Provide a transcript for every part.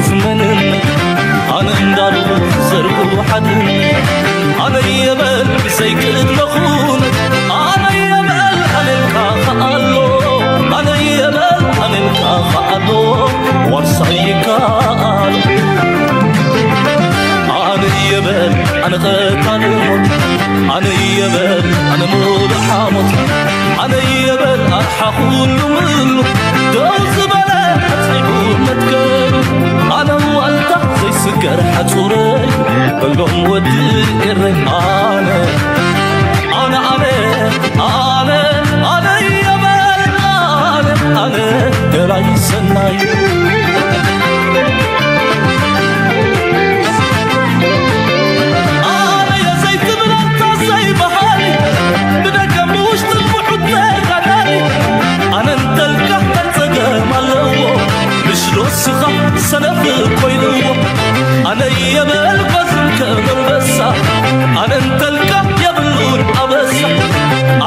ስመንን ኣነ እንዳሉ ዘርጉ ሓድን ኣነ የበል ብዘይ ቅድመኹን ኣነ የበል ኣነልካ ከኣሎ ኣነ የበል ኣነልካ ከኣሎ ዋርሳይ ይከኣል ኣነ የበል ኣነ ቀታሊ ሞት ኣነ የበል ኣነ ሙሉእ ሓሞት ኣነ የበል ኣርሓ ኩሉ ምሉ ደው ዝበለ ኣጽኒዑ መትከሉ ኣነ ዋልታ ዘይስገር ሓጹረይ በሎም ወዲ ኤረይ ኣነ ኣነ ኣነ ኣነ ኣነ የበል ኣነ ኣነ ደላይ ሰናይ ኣነ የዘይትብል ኣንታ ዘይበሃል ብደገ ብውሽጢ ብሑት ተጋዳሊ ኣነ እንተልካ መጸገም ኣለዎ ምሽ ዶ ስኻ ሰነፍ ኮይንዎ ኣነ የበል ጓዝም ከም ኣንበሳ ኣነ እንተልካ የብሉን ኣበሳ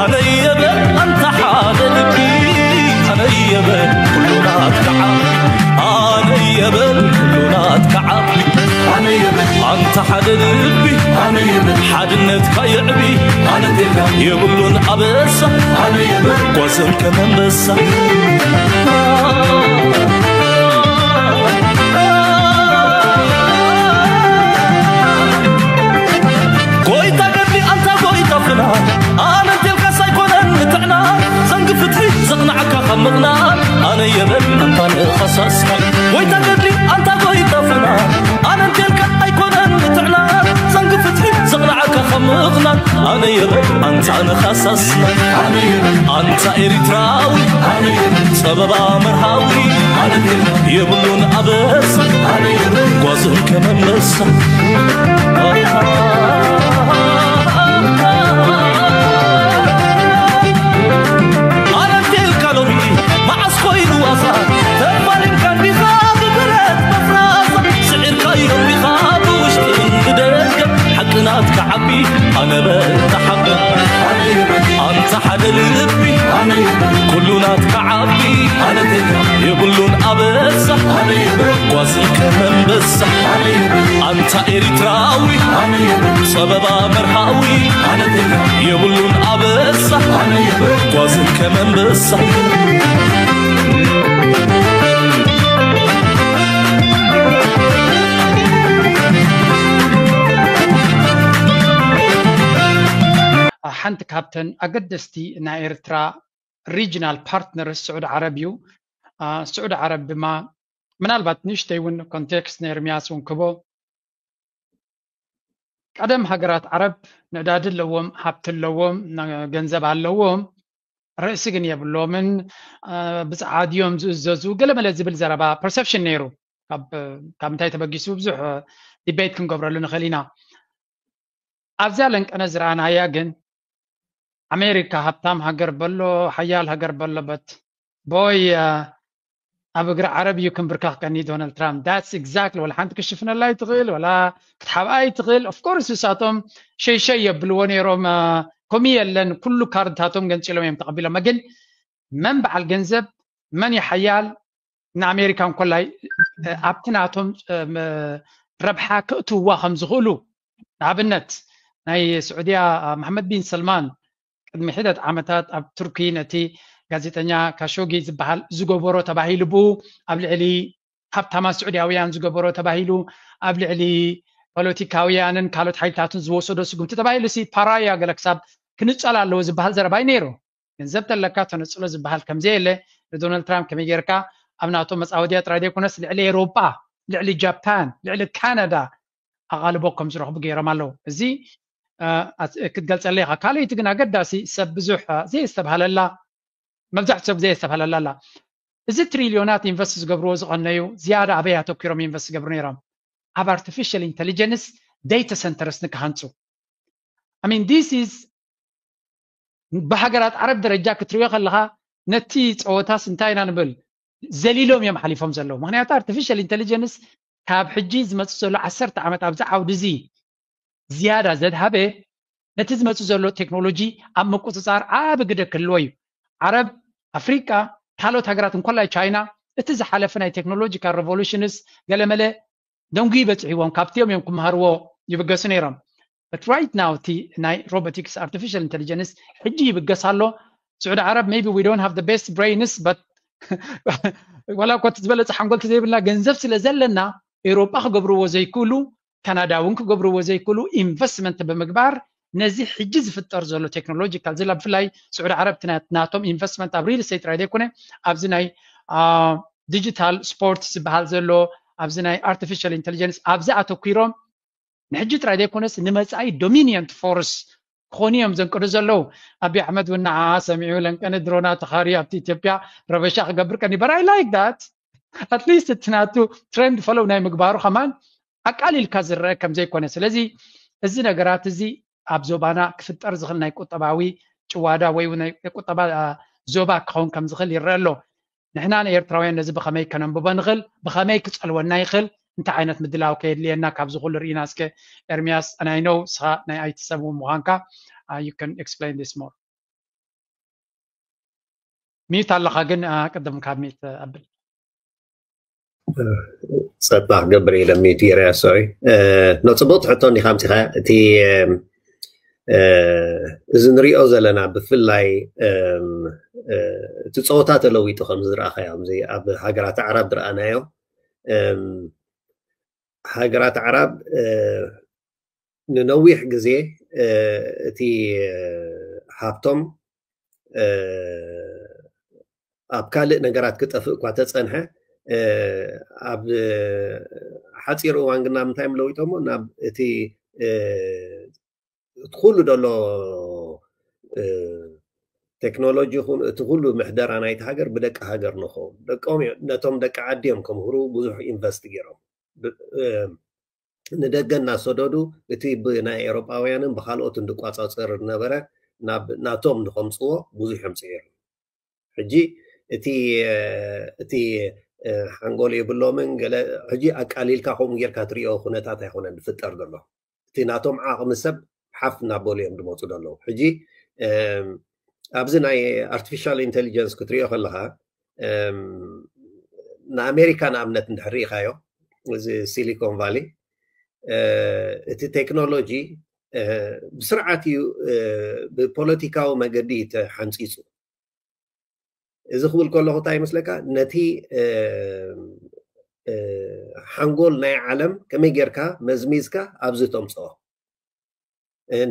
ኣነ የበል ኣንታ ሓደ ልቢ ኣነ የበል ኩሉ ናትካ ዓቢ ኣነ የበል ኩሉ ናትካ ዓቢ ኣነ የበል ኣንታ ሓደ ልቢ ኣነ የበል ሓድነትካ የዕቢ ኣነ እንተልካ የብሉን ኣበሳ ኣነ የበል ጓዝም ከም ኣንበሳ ጎይታ ገድሊ ኣንታ ጎይታ ፍና ኣነ እንተልካስ ኣይኮነን ንጥዕና ዘንጊ ፍትሒ ዘቕንዓካ ካብ ምቕናን ኣነ የበል ኣንታ ንኸሳስና ጎይታ ገድሊ ኣንታ ጎይታ ፍና ኣነ እንተልካ ኣይኮነን ንጥዕና ዘንጊ ፍትሒ ዘቕንዓካ ካብ ምቕናን ኣነ የበል ኣንታ ንኸሳስና ኣነ የበል ኣንታ ኤሪትራዊ ኣነ የበል ጸበባ መርሃዊ ኣነ የበል የብሉን ኣበሳ ኣነ የበል ጓዝም ከም ኣንበሳ ኣነ እንተልካ ሎሚ መዓስ ኮይኑ ዋሳ ተፋሊምካ እንዲኻ ብብረት መፍራሳ ስዒርካዮ እንዲኻ ብውሽጥን ብደገ ሓቂ ናትካ ዓቢ ኣነ በል ተሓበ ኣንታ ሓደ ልቢ ኩሉ ናትካ ዓቢ የብሉን ኣበሳ ጓዝን ከም ኣንበሳ ኣንታ ኤሪትራዊ ጸበባ መርሃዊ የብሉን ኣበሳ ጓዝን ከም ኣንበሳ ሓንቲ ካብተን ኣገደስቲ ናይ ኤርትራ regional partner ስዑዲ ዓረብ እዩ። ስዑዲ ዓረብ ድማ ምናልባት ንእሽተይ እውን ኮንቴክስት ንኤርሚያስ እውን ክቦ ቀደም ሃገራት ዓረብ ነዳዲ ኣለዎም፣ ሃብቲ ኣለዎም፣ ገንዘብ ኣለዎም፣ ርእሲ ግን የብሎምን፣ ብፀዓት እዮም ዝእዘዙ ገለመለ ዝብል ዘረባ ፐርሰፕሽን ነይሩ። ካብ ምንታይ ተበጊሱ ብዙሕ ዲቤት ክንገብረሉ ንኽእል ኢና። ኣብዚኣ ለንቀነ ዝረኣናያ ግን ኣሜሪካ ሃብታም ሃገር በሎ ሓያል ሃገር በሎ በት ቦይ ኣብ እግሪ ዓረብ እዩ ክንብርከኽ ቀኒ ዶናልድ ትራምፕ that's exactly ወላ ሓንቲ ክሽፍነላ ይትኽእል ወላ ክትሓብኣ ይትኽእል of course ንሳቶም ሸይሸይ የብልዎ ነይሮም ኮሚ የለን ኩሉ ካርድታቶም ገንፂሎም እዮም ተቐቢሎም ግን መን በዓል ገንዘብ መን እዩ ሓያል ንኣሜሪካ እንኮላይ ኣብቲ ናቶም ረብሓ ክእትውዋ ከም ዝኽእሉ ንኣብነት ናይ ስዑድያ መሓመድ ቢን ሰልማን ቅድሚ ሒደት ዓመታት ኣብ ቱርኪ ነቲ ጋዜጠኛ ካሾጊ ዝበሃል ዝገበሮ ተባሂሉ ብኡ ኣብ ልዕሊ ሃብታማ ስዑድያውያን ዝገበሮ ተባሂሉ ኣብ ልዕሊ ፖለቲካውያንን ካልኦት ሓይልታትን ዝወሰዶ ስጉምቲ ተባሂሉ ሲ ፓራያ ገለ ክሳብ ክንጸል ኣለዎ ዝበሃል ዘረባ እዩ ነይሩ። ገንዘብ ተለካ ተነጽሎ ዝበሃል ከምዘየለ ንዶናልድ ትራምፕ ከመይ ጌርካ ኣብ ናቶ መጻወድያ ጥራይ ዘይኮነስ ልዕሊ ኤሮጳ፣ ልዕሊ ጃፓን፣ ልዕሊ ካናዳ ኣቓልቦ ከም ዝረኽቡ ገይሮም ኣለዉ። እዚ ክትገልጸለ ኢኻ። ካልኣይቲ ግን ኣገዳሲ ሰብ ብዙሕ ዘየስተብሃለላ መብዛሕትኡ ሰብ ዘየስተብሃለላ ኣላ። እዚ ትሪልዮናት ኢንቨስት ዝገብርዎ ዝቐነዩ ዝያዳ ኣበይ ኣተኪሮም ኢንቨስት ዝገብሩ ነይሮም? ኣብ ኣርቲፊሻል ኢንተሊጀንስ ዴታ ሰንተርስ ንክሃንፁ I mean this is ብሃገራት ዓረብ ደረጃ ክትሪኦ ከለኻ ነቲ ፀወታስ እንታይ ኢና ንብል ዘሊሎም እዮም ሓሊፎም ዘለዉ ምክንያቱ ኣርቲፊሻል ኢንተሊጀንስ ካብ ሕጂ ዝመፅእ ዘሎ ዓሰርተ ዓመት ኣብዚ ዓውዲ እዚ ዝያዳ ዘድሃበ ነቲ ዝመፅእ ዘሎ ቴክኖሎጂ ኣብ ምቁፅፃር ዓቢ ግደ ክህልዎ እዩ ዓረብ ኣፍሪቃ ካልኦት ሃገራት እንኮላይ ቻይና እቲ ዝሓለፈ ናይ ቴክኖሎጂካል ሬቮሉሽንስ ገለመለ ደንጉ ይበፅሕዎም፣ ካብቲኦም እዮም ክመሃርዎ ይብገሱ ነይሮም። But right now እቲ ናይ ሮቦቲክስ፣ ኣርቲፊሻል ኢንቴሊጀንስ ሕጂ ይብገስ ኣሎ። ስዑዲ ዓረብ maybe we don't have the best brains but ዋላ እኳ እቲ ዝበለፀ ሓንጎል ዘይብልና፣ ገንዘብ ስለ ዘለና ኤውሮጳ ክገብርዎ ዘይክእሉ፣ ካናዳ እውን ክገብርዎ ዘይክእሉ ኢንቨስትመንት ብምግባር ነዚ ሕጂ ዝፍጠር ዘሎ ቴክኖሎጂካል ዝላ ብፍላይ ስዑዲ ዓረብ ናቶም ኢንቨስትመንት ኣብ ሪል ስቴት ጥራይ ዘይኮነ ኣብዚ ናይ ዲጂታል ስፖርት ዝበሃል ዘሎ ኣብዚ ናይ ኣርቲፊሻል ኢንቴሊጀንስ ኣብዚ ኣተኪሮም ንሕጂ ጥራይ ዘይኮነስ ንመፃኢ ዶሚኒየንት ፎርስ ክኾኑ እዮም ዘንቅዱ ዘለዉ። ኣብይ ኣሕመድ እውን ንዓ ሰሚዑ ለንቀነ ድሮና ተኻሪ ኣብቲ ኢትዮጵያ ረበሻ ክገብር ቀኒ በራይ ላይክ ዳት ኣትሊስት እቲ ናቱ ትሬንድ ፈለው ናይ ምግባሩ ከማን ኣቃሊልካ ዝረአ ከም ዘይኮነ። ስለዚ እዚ ነገራት እዚ ኣብ ዞባና ክፍጠር ዝኽእል ናይ ቁጠባዊ ጭዋዳ ወይ ናይ ቁጠባ ዞባ ክኸውን ከም ዝኽእል ይረአ ኣሎ። ንሕና ንኤርትራውያን ነዚ ብኸመይ ከነንብቦ ንኽእል፣ ብኸመይ ክጸልወና ይኽእል፣ እንታይ ዓይነት ምድላው ከየድልየና ካብዚ ኩሉ ርኢና እስከ ኤርሚያስ፣ and I know ስኻ ናይ ኣይቲ ሰብ እውን ምዃንካ you can explain this more. ሚዩት ኣለኻ ግን ቅድም ካብ ሚዩት ኣብል። ጸባ ክገብር ኢለ ሚዩት ገይረ ሶሪ። ኖ ጽቡቅ ትሕቶ እንዲኻ ኣምጺኻ እቲ እዚ ንሪኦ ዘለና ብፍላይ እቲ ፀወታ ተለዊጡ ከም ዝረኣኻዮ ኣብ ሃገራት ኣዕራብ ዝረኣናዮ ሃገራት ኣዕራብ ንነዊሕ ግዜ እቲ ሃብቶም ኣብ ካልእ ነገራት ክጠፍእ እኳ ተፀንሐ ኣብ ሓፂር እዋን ግና ምንታይ ለዊጦሞ ናብ እቲ እቲ ኩሉ ዘሎ ቴክኖሎጂ ይኹን እቲ ኩሉ ምሕደራ ናይቲ ሃገር ብደቂ ሃገር ንኸውን ደቆም ነቶም ደቂ ዓዲ እዮም ከምህሩ ብዙሕ ኢንቨስት ገይሮም ንደገ እናሰደዱ እቲ ብናይ ኤሮጳውያንን ብካልኦት እንድቋፃፀር ዝነበረ ናብ ናቶም ንከምፅዎ ብዙሕ እዮም ፅዒሮም ሕጂ እቲ እቲ ሓንጎል የብሎምን ገለ ሕጂ ኣቃሊልካ ከምኡ ጌርካ ትሪኦ ኩነታት ኣይኮነን ዝፍጠር ዘሎ እቲ ናቶም ዓቕሚ ሰብ ሓፍ እናበሉ እዮም ዝመፁ ዘለዉ ሕጂ ኣብዚ ናይ ኣርቲፊሻል ኢንቴሊጀንስ ክትሪኦ ከለካ ንኣሜሪካ ንኣብነት እንድሕር ርኢካዮ እዚ ሲሊኮን ቫሊ እቲ ቴክኖሎጂ ብስርዓት እዩ ብፖለቲካዊ መገዲ ተሓንፂፁ እዚ ክብል ከለኹ እንታይ ይመስለካ ነቲ ሓንጎል ናይ ዓለም ከመይ ጌርካ መዝሚዝካ ኣብዚ ተምፅኦ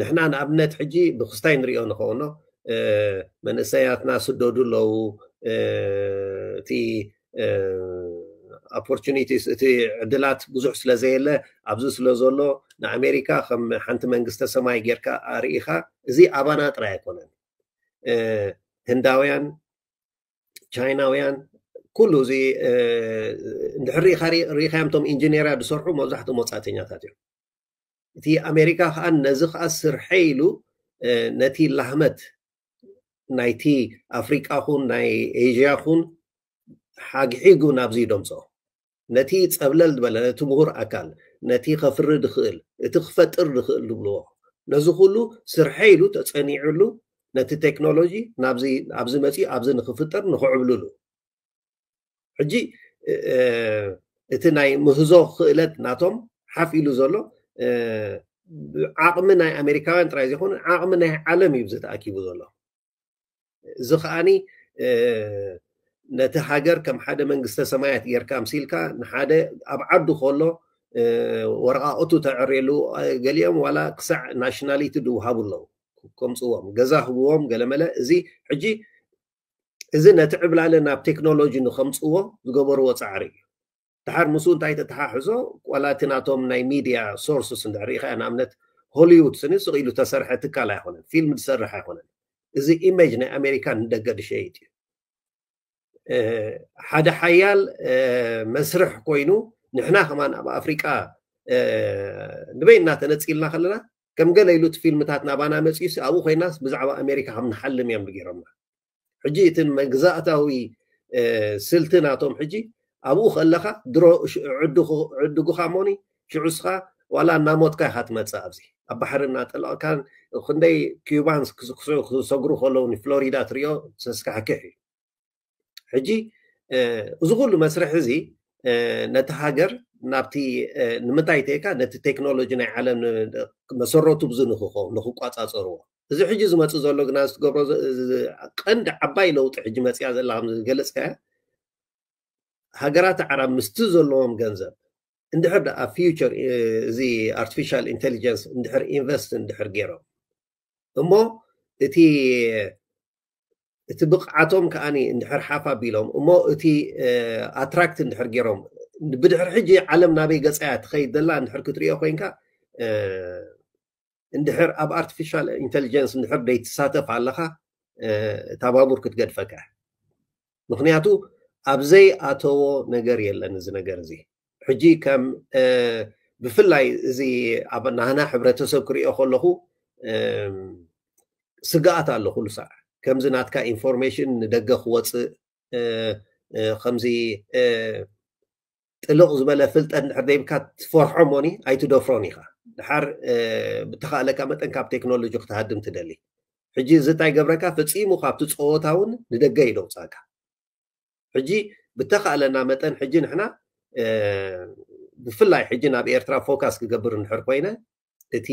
ንሕና ንኣብነት ሕጂ ብክስታይ ንሪኦ ንኸውኖ መንእሰያትና ስደዱ ኣለዉ እቲ ኦፖርቹኒቲስ እቲ ዕድላት ብዙሕ ስለ ዘየለ ኣብዚ ስለ ዘሎ ንኣሜሪካ ከም ሓንቲ መንግስተ ሰማይ ጌርካ ኣርኢኻ እዚ ኣባና ጥራይ ኣይኮነን ህንዳውያን ቻይናውያን ኩሉ እዚ እንድሕር ርኢኻዮም ቶም ኢንጂነርያ ዝሰርሑ መብዛሕትኦም ወፃእተኛታት እዮም እቲ ኣሜሪካ ከዓ ነዚ ከዓ ስርሐ ኢሉ ነቲ ላህመት ናይቲ ኣፍሪቃ ኹን ናይ ኤዥያ ኹን ሓግሒጉ ናብዚ ደምፅኦ ነቲ ፀብለል ዝበለ ነቲ ምሁር ኣካል ነቲ ከፍሪ ድኽእል እቲ ክፈጥር ድኽእል ዝብልዎ ነዚ ኩሉ ስርሐ ኢሉ ተፀኒዑሉ ነቲ ቴክኖሎጂ ኣብዚ መፂኡ ኣብዚ ንክፍጠር ንክዕብልሉ ሕጂ እቲ ናይ ምህዞ ክእለት ናቶም ሓፍ ኢሉ ዘሎ ዓቕሚ ናይ ኣሜሪካውያን ጥራይ ዘይኮነ ዓቕሚ ናይ ዓለም እዩ ዝተኣኪቡ ዘሎ እዚ ከዓኒ ነቲ ሃገር ከም ሓደ መንግስተ ሰማያት ጌርካ ኣምሲልካ ንሓደ ኣብ ዓዱ ከሎ ወረቃቅቱ ተዕርየሉ ገሊኦም ዋላ ክሳዕ ናሽናሊቲ ዝውሃቡ ኣለዉ ከምፅዎም ገዛ ህብዎም ገለመለ እዚ ሕጂ እዚ ነቲ ዕብላለ ናብ ቴክኖሎጂ ንከምፅዎ ዝገበርዎ ፃዕሪ እዩ ድሓር ምስኡ እንታይ ተተሓሕዞ ዋላ እቲ ናቶም ናይ ሚድያ ሶርስስ እንድሕር ኢኻ ንኣብነት ሆሊውድ ስኒ ስቕ ኢሉ ተሰርሐ ትካል ኣይኮነን ፊልም ዝሰርሕ ኣይኮነን እዚ ኢሜጅ ናይ ኣሜሪካ ንደገ ዝሸይጥ እዩ ሓደ ሓያል መስርሕ ኮይኑ ንሕና ከማን ኣብ ኣፍሪቃ ንበይና ተነፂልና ከለና ከም ገለ ኢሉ እቲ ፊልምታት ናባና መፂኡ ኣብኡ ኮይናስ ብዛዕባ ኣሜሪካ ከም ንሓልም እዮም ገይሮምና ሕጂ እቲ መግዛእታዊ ስልቲ ናቶም ሕጂ ኣብኡ ከለካ ድሮ ዕድጉካ ሞኒ ሽዑ ስኻ ዋላ እናሞትካ ኢካ ትመፅእ ኣብዚ ኣብ ባሕሪ እናጠለቕካ ክንደይ ኪዩባንስ ክሰግሩ ከለዉ ንፍሎሪዳ ትሪኦ ተስካሕክሕ እዩ ሕጂ እዚ ኩሉ መስርሕ እዚ ነቲ ሃገር ናብቲ ንምንታይ ተይካ ነቲ ቴክኖሎጂ ናይ ዓለም መሰረቱ ብዚ ንክኾ ንክቋፃፀርዎ እዚ ሕጂ ዝመፅእ ዘሎ ግና ዝትገብሮ ቀንዲ ዓባይ ለውጢ ሕጂ መፅያ ዘላ ከም ዝገለፅካያ ሃገራት ዓረብ ምስቲ ዘለዎም ገንዘብ እንድሕር ኣብ ፊውቸር እዚ ኣርቲፊሻል ኢንቴሊጀንስ እንድሕር ኢንቨስት እንድሕር ገይሮም እሞ እቲ እቲ ብቕዓቶም ከዓኒ እንድሕር ሓፍ ኣቢሎም እሞ እቲ ኣትራክት እንድሕር ገይሮም ብድሕሪ ሕጂ ዓለም ናበይ ገፃያ ትኸይድ ዘላ እንድሕር ክትሪኦ ኮይንካ እንድሕር ኣብ ኣርቲፊሻል ኢንቴሊጀንስ እንድሕር ደይትሳተፍ ኣለኻ እታ ባቡር ክትገድፈካ ምክንያቱ ኣብዘይ ኣተዎ ነገር የለን እዚ ነገር እዚ ሕጂ ከም ብፍላይ እዚ ኣብ ናህና ሕብረተሰብ ክሪኦ ከለኹ ስግኣት ኣሎ ኩሉ ሳዕ ከምዚ ናትካ ኢንፎርሜሽን ንደገ ክወፅእ ከምዚ ጥልቕ ዝበለ ፍልጠት እንድሕር ደይብካ ትፈርሖ ሞኒ ኣይትደፍሮን ኢኻ ድሓር ብተኻእለካ መጠን ካብ ቴክኖሎጂ ክትሃድም ትደሊ ሕጂ እዚ እንታይ ገብረካ ፈፂሙ ካብቲ ፀወታ እውን ንደገ ይደውፃካ ሕጂ ብተኻእለና መጠን ሕጂ ንሕና ብፍላይ ሕጂ ናብ ኤርትራ ፎካስ ክገብር እንድሕር ኮይነ እቲ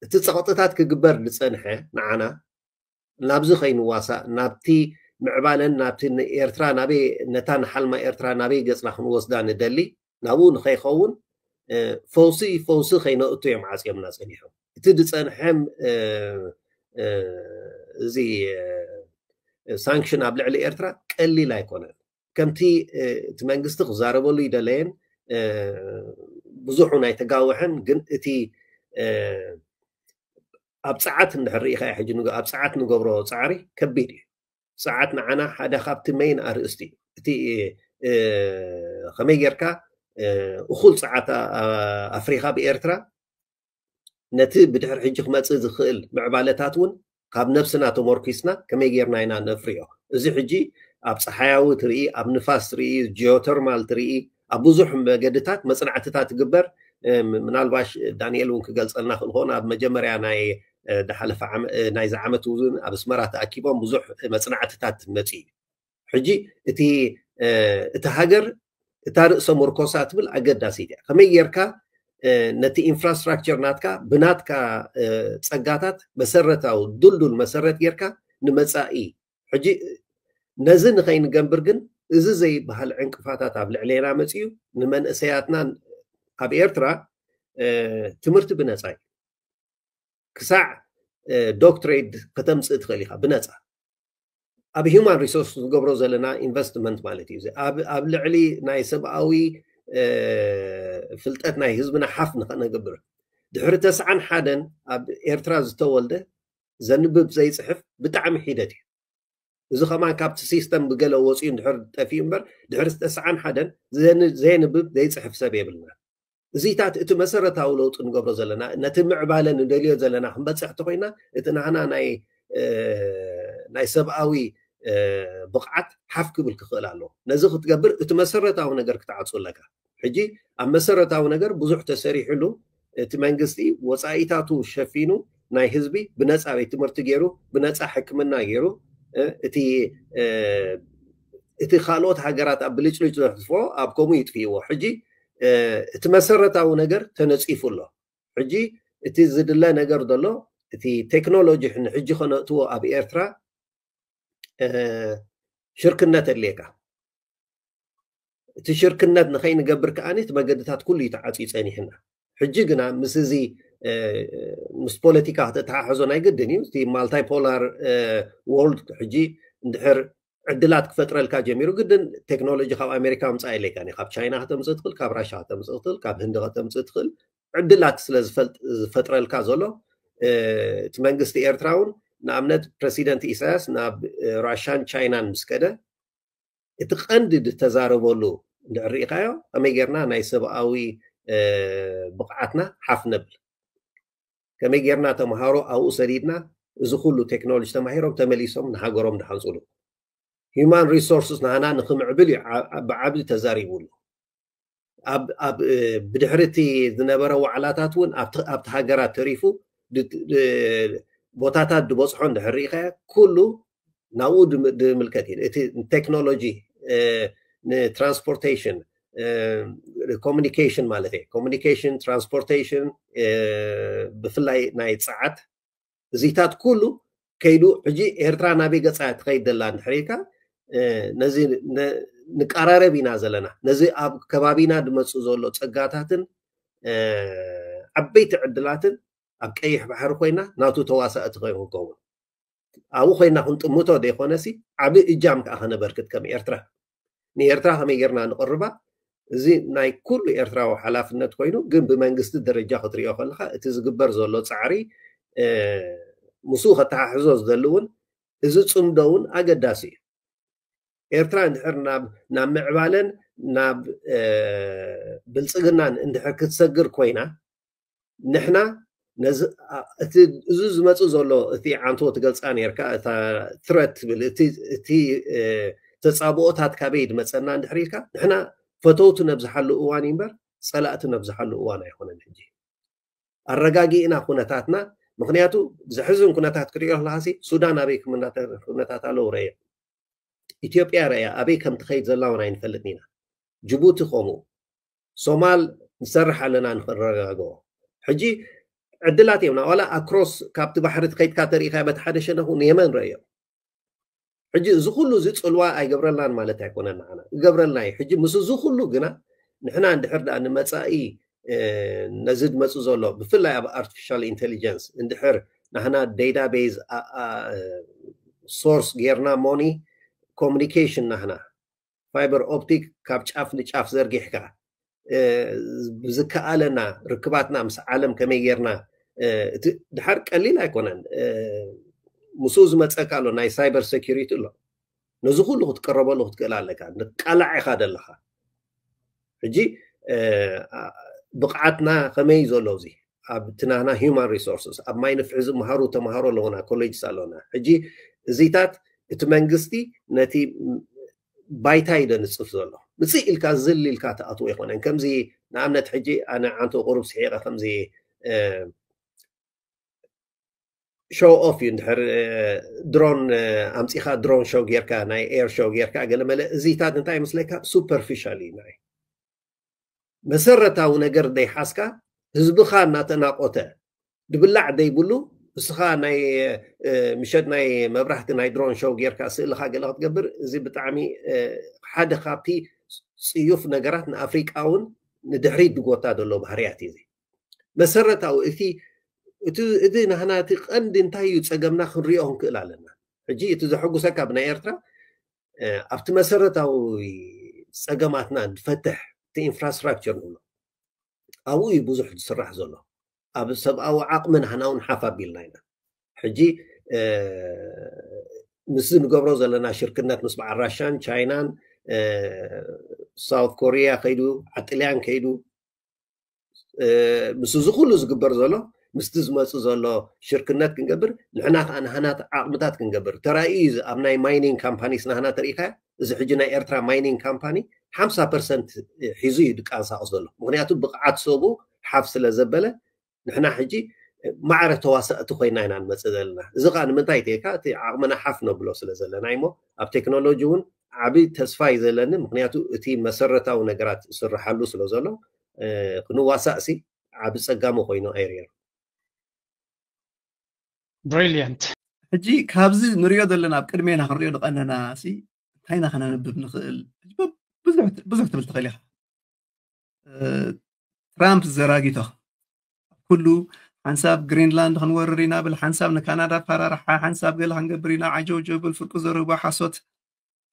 እቲ ፀቕጥታት ክግበር ዝፀንሐ ንዓና ናብዚ ከይንዋሳእ ናብቲ ምዕባለን ናብቲ ኤርትራ ናበይ ነታ ንሓልማ ኤርትራ ናበይ ገፅና ክንወስዳ ንደሊ ናብኡ ንኸይኸውን ፈውሲ ፈውሲ ከይነእቱ እዮም ዓፅዮምና ፀኒሖም እቲ ዝፀንሐም እዚ ሳንክሽን ኣብ ልዕሊ ኤርትራ ቀሊል ኣይኮነን ከምቲ እቲ መንግስቲ ክዛረበሉ ይደለየን ብዙሑ ናይ ተጋውሐን ግን እቲ ኣብ ፀዓት እንድሕር ርኢኻ ሕጂ ኣብ ፀዓት ንገብሮ ፃዕሪ ከቢድ እዩ ፀዓት ንዓና ሓደ ካብቲ መይን ኣርእስቲ እዩ እቲ ከመይ ጌርካ እኹል ፀዓት ኣፍሪኻ ብኤርትራ ነቲ ብድሕር ሕጂ ክመፅእ ዝኽእል ምዕባለታት እውን ካብ ነብስና ተመርኪስና ከመይ ጌርና ኢና ነፍርዮ እዚ ሕጂ ኣብ ፀሓያዊ ትርኢ ኣብ ንፋስ ትርኢ ጂኦተርማል ትርኢ ኣብ ብዙሕ መገድታት መፅናዕትታት ትግበር ምናልባሽ ዳንኤል እውን ክገልፀልና ክእል ከሆን ኣብ መጀመርያ ናይ ድሓለፈ ናይዚ ዓመት እውን ኣብ ኣስመራ ተኣኪቦም ብዙሕ መፅናዕትታት መፅእ እዩ ሕጂ እቲ እቲ ሃገር እታ ርእሰ ምርኮሳ ትብል ኣገዳሲት እያ ከመይ ጌርካ ነቲ ኢንፍራስትራክቸር ናትካ ብናትካ ፀጋታት መሰረታዊ ዱልዱል መሰረት ጌርካ ንመፃኢ ሕጂ ነዚ ንኸይንገንብር ግን እዚ ዘይበሃል ዕንቅፋታት ኣብ ልዕሌና መፅዩ ንመንእሰያትና ኣብ ኤርትራ ትምህርቲ ብነፃ እዩ ክሳዕ ዶክትሬት ከተምፅእ ትኽእል ኢኻ ብነፃ ኣብ ሂማን ሪሶርስ ዝገብሮ ዘለና ኢንቨስትመንት ማለት እዩ ኣብ ልዕሊ ናይ ሰብኣዊ ፍልጠት ናይ ህዝብና ሓፍ ንኸነገብር ድሕሪ ተስዓን ሓደን ኣብ ኤርትራ ዝተወልደ ዘንብብ ዘይፅሕፍ ብጣዕሚ ሒደት እዩ እዚ ከማን ካብቲ ሲስተም ብገለ ወፂኡ እንድሕር ጠፊኡ እምበር ድሕሪ ተስዓን ሓደን ዘየንብብ ዘይፅሕፍ ሰብ የብልና እዚታት እቲ መሰረታዊ ለውጢ ንገብሮ ዘለና ነቲ ምዕባለ ንደልዮ ዘለና ክንበፅሕ ተኮይና እቲ ናህና ናይ ናይ ሰብኣዊ ብቕዓት ሓፍ ክብል ክኽእል ኣለዎ ነዚ ክትገብር እቲ መሰረታዊ ነገር ክትዓፁ ኣለካ ሕጂ ኣብ መሰረታዊ ነገር ብዙሕ ተሰሪሕሉ እቲ መንግስቲ ወፃኢታቱ ሸፊኑ ናይ ህዝቢ ብነፃ ቤት ትምህርቲ ገይሩ ብነፃ ሕክምና ገይሩ እቲ እቲ ካልኦት ሃገራት ኣብ ብልጭልጭ ዘሕዝፎ ኣብ ከምኡ ይጥፍእዎ ሕጂ እቲ መሰረታዊ ነገር ተነፂፉ ኣሎ ሕጂ እቲ ዝድለ ነገር ዘሎ እቲ ቴክኖሎጂ ንሕጂ ከነእትዎ ኣብ ኤርትራ ሽርክነት ኣድልየካ እቲ ሽርክነት ንኸይንገብር ከዓኒ እቲ መገድታት ኩሉ እዩ ተዓፅዩ ፀኒሕና ሕጂ ግና ምስ እዚ ምስ ፖለቲካ ከተተሓሕዞ ናይ ግድን እዩ እቲ ማልታይፖላር ወርልድ ሕጂ እንድሕር ዕድላት ክፈጥረልካ ጀሚሩ ግድን ቴክኖሎጂ ካብ ኣሜሪካ ምፃእ የለካ ካብ ቻይና ከተምፅእ ትኽእል ካብ ራሻ ከተምፅእ ትኽእል ካብ ህንዲ ከተምፅእ ትኽእል ዕድላት ስለ ዝፈጥረልካ ዘሎ እቲ መንግስቲ ኤርትራ እውን ንኣብነት ፕረሲደንት ኢሳያስ ናብ ራሻን ቻይናን ምስ ከደ እቲ ቀንዲ ዝተዛረበሉ እንድሕር ርኢኻዮ ከመይ ጌርና ናይ ሰብኣዊ ብቕዓትና ሓፍ ነብል ከመይ ጌርና ተምሃሮ ኣብኡ ሰዲድና እዚ ኩሉ ቴክኖሎጂ ተማሂሮም ተመሊሶም ንሃገሮም ድሓንፅሉ ሂማን ሪሶርስስ ናህና ንክምዕብል እዩ ብዓብዲ ተዛሪቡሉ ኣብ ብድሕርቲ ዝነበረ ዋዕላታት እውን ኣብቲ ሃገራት ተሪፉ ቦታታት ዝበፅሖ እንድሕር ርኢኻዮ ኩሉ ናብኡ ድምልከት እዩ። እቲ ቴክኖሎጂ ንትራንስፖርቴሽን፣ ኮሚኒኬሽን ማለት እዩ። ኮሚኒኬሽን፣ ትራንስፖርቴሽን፣ ብፍላይ ናይ ፀዓት፣ እዚታት ኩሉ ከይዱ ሕጂ ኤርትራ ናበይ ገፃ ትኸይድ ዘላ እንድሕር ኢልካ፣ ነዚ ንቀራረብ ኢና ዘለና። ነዚ ኣብ ከባቢና ድመፁ ዘሎ ፀጋታትን ዓበይቲ ዕድላትን ኣብ ቀይሕ ባሕሪ ኮይና ናቱ ተዋሳእቲ ኮይኑ ክኸውን ኣብኡ ኮይና ክንጥምቶ ዘይኮነሲ ዓቢ እጃም ከዓ ከነበርክት ከም ኤርትራ ንኤርትራ ከመይ ጌርና ንቕርባ እዚ ናይ ኩሉ ኤርትራዊ ሓላፍነት ኮይኑ ግን ብመንግስቲ ደረጃ ክትሪኦ ከለካ እቲ ዝግበር ዘሎ ፃዕሪ ምስኡ ከተሓሕዞ ዝደሊ እውን እዚ ፅምዶ እውን ኣገዳሲ እዩ። ኤርትራ እንድሕር ናብ ናብ ምዕባለን ናብ ብልፅግናን እንድሕር ክትሰግር ኮይና ንሕና ነዚ እቲ እዚ ዝመፅእ ዘሎ እቲ ዓንቶ ትገልፃ ነርካ እታ ትረት ትብል እቲ ተፃብኦታት ካበይ ድመፀና እንድሕር ኢልካ ንሕና ፈተውቲ ነብዝሓሉ እዋን እዩ እምበር ፀላእቲ ነብዝሓሉ እዋን ኣይኮነን። ሕጂ ኣረጋጊእና ኩነታትና ምክንያቱ ዘሕዝን ኩነታት ክሪኦ ኣለካሲ ሱዳን ኣበይ ኩነታት ኣለዉ ረየ ኢትዮጵያ ረያ ኣበይ ከም ትኸይድ ዘላ እውን ኣይንፈልጥን ኢና። ጅቡቲ ከምኡ ሶማል ንሰርሕ ኣለና ንክረጋግኦ። ሕጂ ዕድላት እዮም ናዋላ ኣክሮስ ካብቲ ባሕሪ ትኸይድካ ተሪኢካ በቲ ሓደ ሸነኹ ንየመን ረእዮ። ሕጂ እዚ ኩሉ እዚ ፅልዋ ኣይገብረልናን ማለት ኣይኮነን ንዓና ይገብረልና እዩ። ሕጂ ምስ እዚ ኩሉ ግና ንሕና እንድሕር ደኣ ንመፃኢ ነዚ ድመፁ ዘሎ ብፍላይ ኣብ ኣርቲፊሻል ኢንቴሊጀንስ እንድሕር ናህና ዳታቤዝ ሶርስ ጌርና ሞኒ ኮሚኒኬሽን ናህና ፋይበር ኦፕቲክ ካብ ጫፍ ንጫፍ ዘርጊሕካ ብዝከኣለና ርክባትና ምስ ዓለም ከመይ ጌርና እቲ ድሓር ቀሊል ኣይኮነን። ምስኡ ዝመፀካ ኣሎ ናይ ሳይበር ሴኪሪቲ ኣሎ። ነዚ ኩሉ ክትቀረበሉ ክትክእል ኣለካ። ንቃላዕ ኢኻ ደለኻ። ሕጂ ብቕዓትና ከመይ ዘሎ እዚ ኣብ ትናና ሂማን ሪሶርስስ ኣብ ማይ ንፍሒ ዝመሃሩ ተምሃሮ ኣለውና ኮሌጅስ ኣለውና። ሕጂ እዚታት እቲ መንግስቲ ነቲ ባይታ እዩ ደንፅፍ ዘሎ። ምፅእ ኢልካ ዝል ኢልካ ትኣትዎ ኣይኮነን። ከምዚ ንኣብነት ሕጂ ኣነ ዓንቶ ቁሩብ ስሒቐ ከምዚ ሾው ኦፍ እዩ እንድሕር ድሮን ኣምፂኻ ድሮን ሾው ጌርካ ናይ ኤር ሾው ጌርካ ገለመለ እዚታት እንታይ ይመስለካ ሱፐርፊሻል እዩ ናይ መሰረታዊ ነገር ደይሓዝካ ህዝብኻ እናተናቆተ ድብላዕ ደይብሉ እስኻ ናይ ምሸት ናይ መብራህቲ ናይ ድሮን ሾው ጌርካ ስእልኻ ገለ ክትገብር እዚ ብጣዕሚ ሓደ ካብቲ ፅዩፍ ነገራት ንኣፍሪቃ እውን ንድሕሪት ድጎታ ዘሎ ባህርያት እዩ። መሰረታዊ እቲ እቲ ናህና እቲ ቀንዲ እንታይ እዩ ፀገምና ክንሪኦ ክንክእል ኣለና። ሕጂ እቲ ዘሐጉሰካ ብናይ ኤርትራ ኣብቲ መሰረታዊ ፀገማትና ንፈትሕ እቲ ኢንፍራስትራክቸር ንብሎ ኣብኡ እዩ ብዙሕ ዝስራሕ ዘሎ። ኣብ ሰብኣዊ ዓቕሚ ናህና እውን ሓፍ ኣቢልና ኢና። ሕጂ ምስ ንገብሮ ዘለና ሽርክነት ምስ በዓል ራሻን ቻይናን ሳውት ኮሪያ ከይዱ ዓጥልያን ከይዱ ምስ እዚ ኩሉ ዝግበር ዘሎ ምስቲ ዝመፅእ ዘሎ ሽርክነት ክንገብር ንሕና ከዓ ናህናት ዓቕምታት ክንገብር ተራእዩ እዩ። ኣብ ናይ ማይኒንግ ካምፓኒስ ናህና ተሪኢካ እዚ ሕጂ ናይ ኤርትራ ማይኒንግ ካምፓኒ ሓምሳ ፐርሰንት ሒዙ እዩ ድቃንሳቀስ ዘሎ ምክንያቱ ብቕዓት ሰቡ ሓፍ ስለ ዘበለ ንሕና ሕጂ ማዕረ ተዋሳእቲ ኮይና ኢና ንመፅእ ዘለና። እዚ ከዓ ንምንታይ ተካ እቲ ዓቕምና ሓፍ ነብሎ ስለ ዘለና እሞ ኣብ ቴክኖሎጂ እውን ዓብይ ተስፋ እዩ ዘለኒ ምክንያቱ እቲ መሰረታዊ ነገራት ዝስርሓሉ ስለ ዘሎ ክንዋሳእ ሲ ዓቢ ጸጋሙ ኮይኑ ኣይርየን። ብሪልያንት ሕጂ ካብዚ ንሪኦ ዘለና ኣብ ቅድሜና ክንሪኦ ዝቐነና ሲ እንታይ ኢና ከነንብብ ንኽእል ብዙሕ ትብል ትኽእል ኢኻ። ትራምፕ ዘራጊቶ ኩሉ ሓንሳብ ግሪንላንድ ክንወርር ኢና ብል ሓንሳብ ንካናዳ ፋራርሓ ሓንሳብ ገለ ክንገብር ኢና ዓጀውጀው ብል ፍርቁ ዘረባ ሓሶት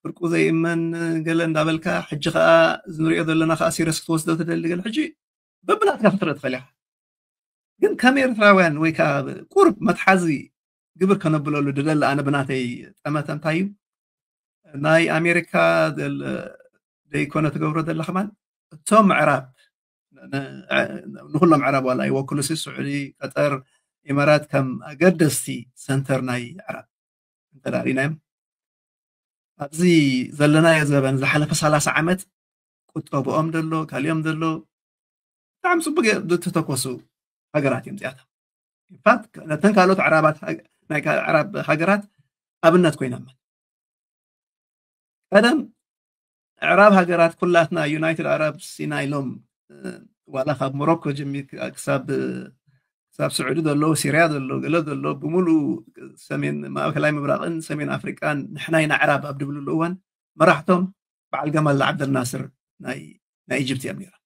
ፍርቁ ዘይእመን ገለ እንዳበልካ ሕጂ ከዓ ዝንሪኦ ዘለና ከዓ ሲረስ ክትወስዶ ትደሊ ገለ ሕጂ በብናትካ ክትርኢ ትኽእል ኢኻ ግን ከም ኤርትራውያን ወይ ከዓ ቁርብ መትሓዚ ግብር ከነብለሉ ድደሊ ኣነ ብናተይ ጠመተ እንታይ እዩ ናይ ኣሜሪካ ዘይኮነ ትገብሮ ዘለ ከማን እቶም ምዕራብ ንኩሎም ምዕራብ ዋላ ይወክሉ ሲ ስዑዲ ቀጠር ኢመራት ከም ኣገደስቲ ሰንተር ናይ ምዕራብ እንተዳሪናዮም ኣብዚ ዘለናዮ ዘበን ዝሓለፈ ሰላሳ ዓመት ቁጠብኦም ዘሎ ካሊኦም ዘሎ ብጣዕሚ ፅቡቅ ዝተተኮሱ ሃገራት እዮም እዚኣቶም ኢንፋክት ነተን ካልኦት ዕራባት ናይ ካልእ ዕራብ ሃገራት ኣብነት ኮይኖም ቀደም ኣዕራብ ሃገራት ኩላትና ዩናይትድ ኣረብ ሲና ኢሎም ዋላ ካብ ሞሮኮ ጀሚር ክሳብ ክሳብ ስዑዲ ዘሎ፣ ሲርያ ዘሎ፣ ገለ ዘሎ ብምሉኡ ሰሜን ማእከላይ ምብራቕን ሰሜን ኣፍሪቃን ንሕና ኢና ኣዕራብ ኣብ ድብልሉ እዋን መራሕቶም በዓል ገማል ዓብደልናስር ናይ ናይ ኢጅፕት እዮም ነይሮም።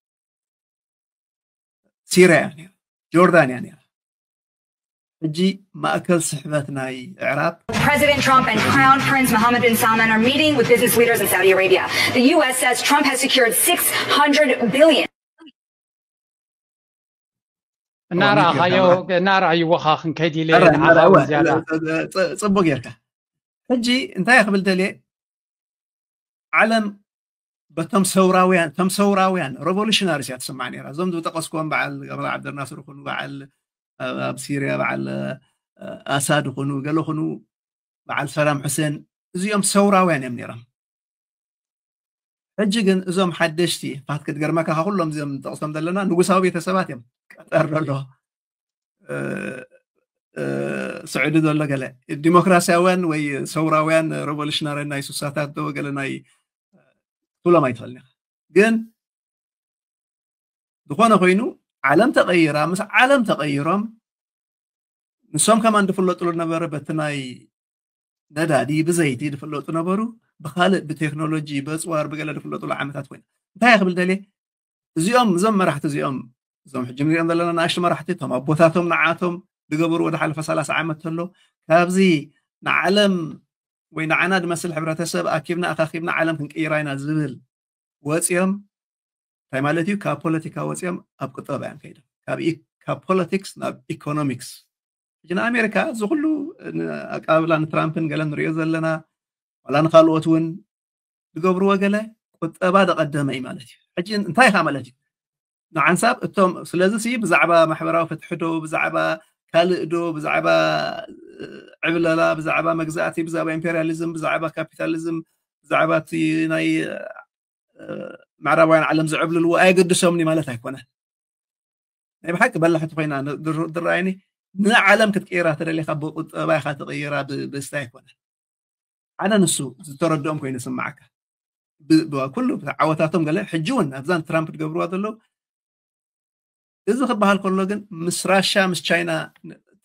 ሲርያ እያ ነይራ፣ ጆርዳን እያ ነይራ። ሕጂ ማእከል ስሕበት ናይ ኣዕራብ President Trump and Crown Prince Mohammed bin Salman are meeting with business leaders in Saudi Arabia. The U S says Trump has secured six hundred billion. እናረኣኻዮ እናረኣይዎ ኸዓ ክንከይድ ኢለ ንዓኻ እውን ዝያዳ ጽቡቅ ጌርካ። ሕጂ እንታይ ክብል ደልየ፣ ዓለም በቶም ሰውራውያን ቶም ሰውራውያን ሬቮሉሽናሪስ እያ ትስማዕ ነይራ። እዞም ዝጠቀስኩዎም በዓል ገማል ዓብደልናስር ይኹኑ፣ በዓል ኣብ ሲርያ በዓል ኣሳድ ይኹኑ፣ ገለ ይኹኑ፣ በዓል ሰዳም ሑሴን፣ እዚኦም ሰውራውያን እዮም ነይሮም። ሕጂ ግን እዞም ሓደሽቲ ፋት ክትገርመካ ካብ ኩሎም እዚኦም ንጠቅሶም ዘለና ንጉሳዊ ቤተሰባት እዮም። ቀጠር ዘሎ ስዑዲ ዘሎ ገለ ዲሞክራሲያውያን ወይ ሰውራውያን ሬቮሉሽናርያን ናይ ሱሳታት ዶ ገለ ናይ ክትብሎም ኣይትኽእልን ኢኻ። ግን ዝኾነ ኮይኑ ዓለም ተቐይራ፣ ምስ ዓለም ተቐይሮም ንሶም ከማን ዝፍለጥሉ ነበረ በቲ ናይ ነዳዲ ብዘይቲ ዝፍለጡ ነበሩ። ብካልእ ብቴክኖሎጂ በፅዋር ብገለ ዝፍለጥሉ ዓመታት ኮይኑ እንታይ ክብል ደልየ እዚኦም እዞም መራሕቲ እዚኦም እዞም ሕጂ ንሪኦም ዘለና ንኣሽቱ መራሕቲ እቶም ኣቦታቶም ንዓቶም ዝገበሩ ወደ ሓለፈ ሰላሳ ዓመት ተሎ ካብዚ ንዓለም ወይ ንዓና ዝመስል ሕብረተሰብ ኣኪብና ኣኻኪብና ዓለም ክንቅይራ ኢና ዝብል ወፂኦም እንታይ ማለት እዩ? ካብ ፖለቲካ ወፂኦም ኣብ ቁጠባ እዮም ከይዶም ካብ ኢ- ካብ ፖለቲክስ ናብ ኢኮኖሚክስ። ሕጂ ንኣሜሪካ እዚ ኩሉ ኣቀባብላ ንትራምፕን ገለን ንሪኦ ዘለና ዋላ ንካልኦት እውን ዝገብርዎ ገለ ቁጠባ ደቐደመ እዩ ማለት እዩ። ሕጂ እንታይ ኢኻ ማለት እዩ ንሓንሳብ እቶም ስለዚ ሲ ብዛዕባ ማሕበራዊ ፍትሒ ዶ ብዛዕባ ካልእ ዶ ብዛዕባ ዕብለላ ብዛዕባ መግዛእቲ ብዛዕባ ኢምፔሪያሊዝም ብዛዕባ ካፒታሊዝም ብዛዕባ እቲ ናይ ምዕራባውያን ዓለም ዝዕብልልዎ ኣየገድሶምኒ ማለት ኣይኮነን። ናይ ብሓቂ በላሕቲ ኮይና ዝረኣየኒ ንዓለም ክትቅይራ ተደሊኻ ብቁጠባ ኢኻ ትቕይራ ብስታይ ኣይኮነን። ሓደ ንሱ ዝተረድኦም ኮይኑ ስማዓካ ኩሉ ዓወታቶም ገለ ሕጂ እውን ኣብዛን ትራምፕ ትገብርዋ ዘለዉ እዚ ክበሃል ከሎ ግን ምስ ራሻ ምስ ቻይና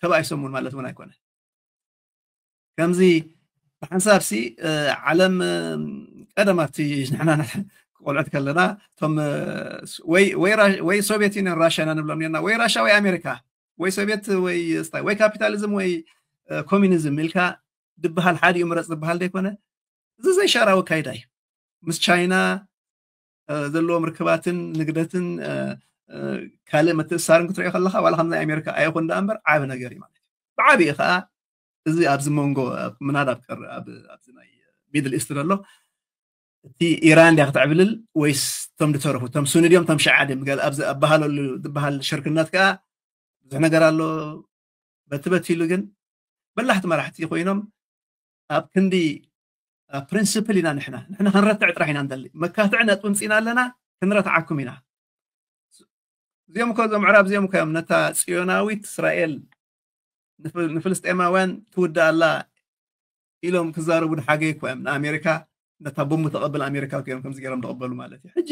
ተባኢሶም እውን ማለት እውን ኣይኮነ ከምዚ ብሓንሳብ ሲ ዓለም ቀደም ኣብቲ ንሕና ቆልዑት ከለና እቶም ወይ ሶቪየት ዩኒየን ራሻ ኢና ንብሎም ኔርና ወይ ራሻ ወይ ኣሜሪካ ወይ ሶቪየት ወይ ስታይ ወይ ካፒታሊዝም ወይ ኮሚኒዝም ኢልካ ድበሃል ሓዲኡ ምረፅ ዝበሃል ዘይኮነ እዚ ዘይሻራዊ ኣካይዳ እዩ ምስ ቻይና ዘለዎም ርክባትን ንግደትን ካልእ ምትእሳርን ክትሪኦ ከለካ ዋላ ከም ናይ ኣሜሪካ ኣይኹን ደኣ እምበር ዓቢ ነገር እዩ ማለት እዩ ብዓብኡ ከዓ እዚ ኣብዚ መንጎ ምናድ ኣብ ኣብዚ ናይ ሚድል ኢስት ዘሎ እቲ ኢራን ድያ ክትዕብልል ወይስ እቶም ዝተረፉ እቶም ሱኒ ድዮም እቶም ሽዓ ድዮም ኣብዚ ኣባሃለሉ ዝበሃል ሽርክነት ከዓ ብዙሕ ነገር ኣሎ በቲ በቲ ኢሉ ግን በላሕቲ መራሕቲ ኮይኖም ኣብ ክንዲ ፕሪንስፕል ኢና ንሕና ንሕና ክንረትዕ ጥራሕ ኢና ንደሊ መካትዒ ነጥቢ ምፅና ኣለና ክንረትዓኩም ኢና እዚኦም እኮ እዞም ምዕራብ እዚኦም እኮ እዮም ነታ ፅዮናዊት እስራኤል ንፍልስጤማውያን ትውዳእ ኣላ ኢሎም ክዛረቡ ድሓገ እኮ እዮም ንኣሜሪካ ነታ ቦምቡ ተቐብል ኣሜሪካ እዮም ከምዚ ገይሮም ተቐበሉ ማለት እዩ ሕጂ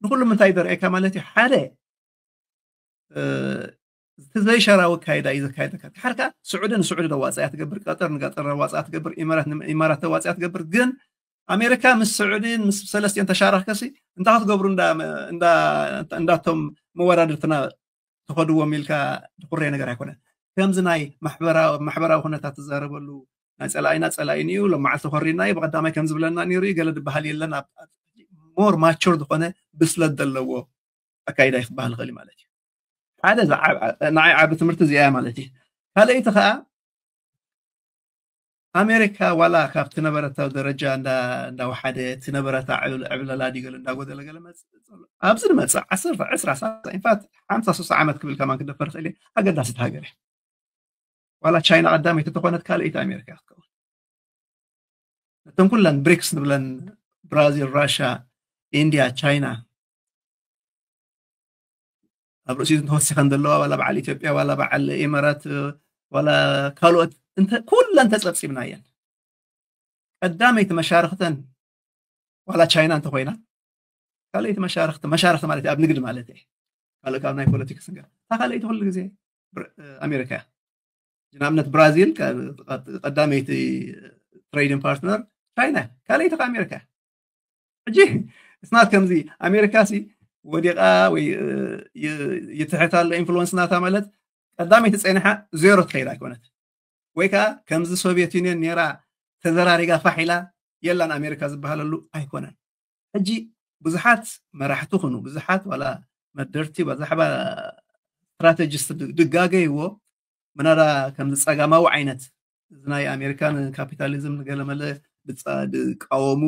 ንኩሉ ምንታይ ዘርእየካ ማለት እዩ ሓደ እቲ ዘይሸራዊ ኣካይዳ እዩ ዘካየደካ ድሓር ከዓ ስዑዲ ንስዑዲ ተዋፅያ ትገብር ቀጠር ንቀጠር ተዋፅያ ትገብር ኢማራት ኢማራት ተዋፅያ ትገብር ግን ኣሜሪካ ምስ ስዑዲ ምስ ሰለስቲኦን ተሻረኽከሲ እንታይ ክትገብሩ እንዳቶም መወዳድርትና ተኸድዎም ኢልካ ዝኩረየ ነገር ኣይኮነን ከምዚ ናይ ማሕበራዊ ኩነታት ትዛረበሉ ናይ ፀላኢና ፀላኢን እዩ ሎም መዓልቲ ኮሪና እዩ ብቀዳማይ ከም ዝብለና ነይሩ እዩ ገለ ዝበሃል የለን ሞር ማቹር ዝኾነ ብስለት ዘለዎ ኣካይዳ እዩ ክበሃል ይኽእል ማለት እዩ ሓደ ንዓይ ዓቢ ትምህርቲ እዚኣ ማለት እዩ ካልኣይቲ ከዓ ኣሜሪካ ዋላ ካብ ትነበረታ ደረጃ እንዳወሓደ ትነበረታ ዕብለላ ዲገሉ እንዳጎደለ ገለ መፅእ ኣብዚ ዝመፅእ ዓሰርተ ዕስራ ኢንፋት ሓምሳ ሶስተ ዓመት ክብል ከማን ክደፈር ክእል ኣገዳሲት ሃገር ዋላ ቻይና ቀዳመይቲ ተኾነት ካልኣይቲ ኣሜሪካ ክትከውን ነተን ኩለን ብሪክስ ንብለን ብራዚል ራሻ ኢንድያ ቻይና ኣብ ርእሲኡ ተወሲኸን ዘለዋ ዋላ በዓል ኢትዮጵያ ዋላ በዓል ኢመራት ዋላ ካልኦት ኩለን ተፀብፂብና እየን ቀዳመይቲ መሻርክተን ዋላ ቻይና እንተኮይና ካልኣይቲ መሻርክቲ መሻርክቲ ማለት ኣብ ንግዲ ማለት እየ ካልእ ካብ ናይ ፖለቲክስ ንገር እታ ካልኣይቲ ኩሉ ግዜ ኣሜሪካ እያ። ንኣብነት ብራዚል ቀዳመይቲ ትሬዲንግ ፓርትነር ቻይና ካልኣይቲ ከ ኣሜሪካ እያ። ሕጂ እስናት ከምዚ ኣሜሪካ ሲ ወዲቓ ወይ ይትሕት ኣሎ ኢንፍሉወንስ ናታ ማለት ቀዳመይቲ ፀኒሓ ዜሮ ትኸይድ ኣይኮነት ወይ ከዓ ከምዚ ሶቪየት ዩኒየን ነራ ተዘራሪጋ ፋሕ ኢላ የላን ኣሜሪካ ዝበሃለሉ ኣይኮነን። ሕጂ ብዙሓት መራሕቲ ኩኑ ብዙሓት ዋላ መደርቲ ብዛዕባ ስትራቴጂስት ድጋገይዎ ምናዳ ከምዚ ፀጋማዊ ዓይነት እዚ ናይ ኣሜሪካን ካፒታሊዝም ገለመለ ድቃወሙ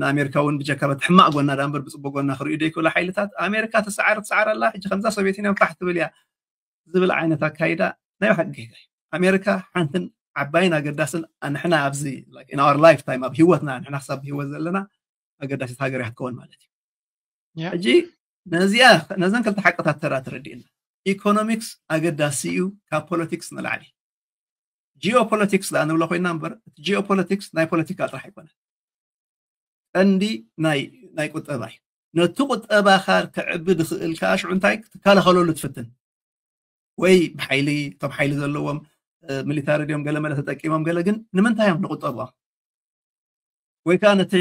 ንኣሜሪካ እውን ብጀካ በቲ ሕማቅ ጎና ዳ እምበር ብፅቡቅ ጎና ክርእዩ ደይክእሉ ሓይልታት ኣሜሪካ ተሰዓር ትሰዓር ኣላ ሕጂ ከምዛ ሶቪየት ዩኒየን ፋሕ ትብል እያ ዝብል ዓይነት ኣካይዳ ናይ ብሓቂ ጌጋ እዩ። ኣሜሪካ ሓንትን ዓባይን ኣገዳስን ንሕና ኣብዚ in our lifetime ኣብ ህይወትና ንሕና ክሳብ ብህይወት ዘለና ኣገዳሲት ሃገር እያ ክትከውን ማለት እዩ። ሕጂ ነዚኣ ነዘን ክልተ ሓቅታት ተራ ተረዲእና ኢኮኖሚክስ ኣገዳሲ እዩ ካብ ፖለቲክስ ንላዕሊ። ጂኦፖለቲክስ ዳ ንብሎ ኮይና እምበር እቲ ጂኦፖለቲክስ ናይ ፖለቲካ ጥራሕ ኣይኮነን። ቀንዲ ናይ ናይ ቁጠባ እዩ። ነቲ ቁጠባኻ ክዕቢ ዝኽእል ከዓ ሽዑ እንታይ ክትከላኸለሉ ትፍትን ወይ ብሓይሊ እቶም ሓይሊ ዘለዎም ሚሊታሪ ድዮም ገለ መለ ተጠቂሞም ገለ ግን ንምንታይ እዮም ንቁጠቦም ወይ ከዓ ነቲ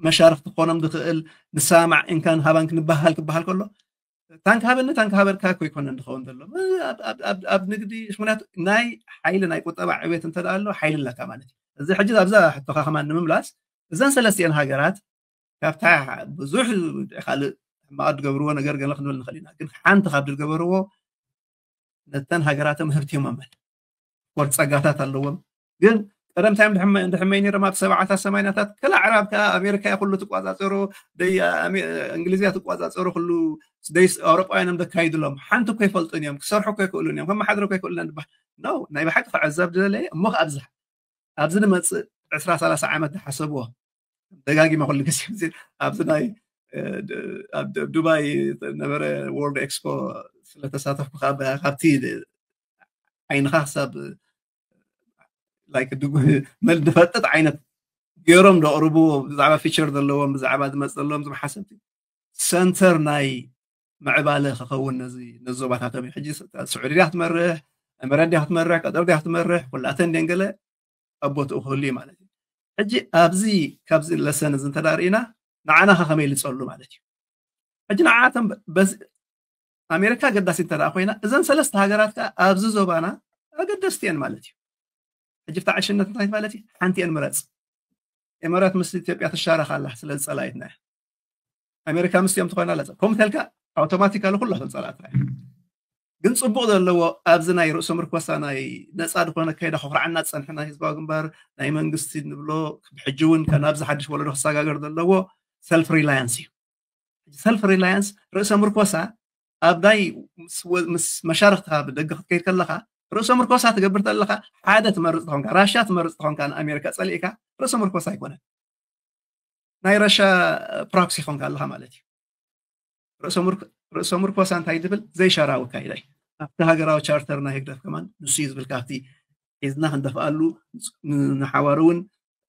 መሻርክቲ ክኾኖም ዝኽእል ንሰማማዕ እንካን ሃባን ክንበሃል ክበሃል ከሎ ታንክ ሃበኒ ታንክ ሃበርካ እኮ ይኮነን ዝኸውን ዘሎ ኣብ ንግዲ ምክንያቱ ናይ ሓይሊ ናይ ቁጠባ ዕቤት እንተ ኣሎ ሓይሊ ኣለካ ማለት እዩ። እዚ ሕጂ ኣብዛ ሕቶካ ከማን ንምምላስ እዘን ሰለስቲኤን ሃገራት ካብታ ብዙሕ ካልእ ሕማቕ ዝገብርዎ ነገር ገለ ክንብል ንኽእል ኢና ግን ሓንቲ ካብ ዝገበርዎ ነተን ሃገራቶም ህብቲሞመን ኮር ፀጋታት ኣለዎም ግን ቀደምታዮም እንድሕመይ ነሮም ኣብ ሰብዓታት ሰማንያታት ከላ ዕራብ ከዓ ኣሜሪካ ኩሉ ትቋፃፀሮ እንግሊዝያ ትቋፃፀሮ ኩሉ ደይስ ኣውሮጳውያን እዮም ዘካይድሎም ሓንቲ እኮ ይፈልጡን እዮም ክሰርሑ እኮ ይክእሉን እዮም ከመሓድሩ እኮ ይክእሉን ዝበሃል ነው ናይ ብሓቂ ክዕዘብ ዝደለየ እሞ ኣብዝሓ ኣብዚ ንመፅእ ዕስራ ሰላሳ ዓመት ዝሓሰብዎ ደጋጊመ ኩሉ ግዜ ኣብዚ ናይ ኣብ ዱባይ ነበረ ወርልድ ኤክስፖ ስለተሳተፍኩ ካብቲ ዓይንኻ ክሳብ ድፈጥጥ ዓይነት ገይሮም ዘቕርብዎ ብዛዕባ ፊቸር ዘለዎም ብዛዕባ ዝመፅ ዘለዎም ዝመሓሰብቲ ሰንተር ናይ ምዕባለ ክኸውን ነዚ ነዞባታቶም እዩ ሕጂ ስዑዲ ድያ ክትመርሕ እምረት ድያ ክትመርሕ ቀጠር ድያ ክትመርሕ ኩላተን ደንገለ ኣብ ቦትኡ ክህሉ እዩ ማለት እዩ። ሕጂ ኣብዚ ካብዚ ለሰን እዚ እንተዳርኢና ንዓናኸ ከመይ ልፀሉ ማለት እዩ። ሕጂ ንዓቶም ኣሜሪካ ኣገዳሲ እንተ ኮይና እዘን ሰለስተ ሃገራት ከዓ ኣብዚ ዞባና ኣገደስቲ እየን ማለት እዩ። ሕጂ ብታዕሽነት እንታይ ማለት እዩ? ሓንቲ እየን ምረፅ። ኤመራት ምስ ኢትዮጵያ ትሻረኽ ኣላ ስለ ዝፀላኢትና እያ። ኣሜሪካ ምስቲኦም ትኾይና ኣላ ከምኡ ተልካ ኣውቶማቲካሊ ኩላቶም ፀላእትና እያ። ግን ፅቡቅ ዘለዎ ኣብዚ ናይ ርእሶ ምርኮሳ ናይ ነፃ ዝኾነ ከይዳ ከኩርዓና ዝፀንሐ ናይ ህዝባዊ ግንባር ናይ መንግስቲ ንብሎ ብሕጂ እውን ናብዚ ሓድሽ ወለዶ ክሰጋገር ዘለዎ ሰልፍ ሪላያንስ እዩ። ሰልፍ ሪላያንስ ርእሰ ምርኮሳ ኣብ ናይ ምስ መሻርክትካ ብደገ ክትከይድ ከለካ ርእሰ ምርኮሳ ትገብር ተለካ ሓደ ትመርፅ ተኾንካ ራሽያ ትመርፅ ተኾንካ ንኣሜሪካ ፀሊእካ ርእሰ ምርኮሳ ኣይኮነን ናይ ራሽያ ፕሮክሲ ኾንካ ኣለካ ማለት እዩ። ርእሰ ምርኮሳ እንታይ ዝብል ዘይሻራዊ ኣካይዳ እዩ። ኣብቲ ሃገራዊ ቻርተር ናይ ህግደፍ ከማን ንሱ እዩ ዝብል ካብቲ ሒዝና ክንደፍኣሉ ንሓዋሩ እውን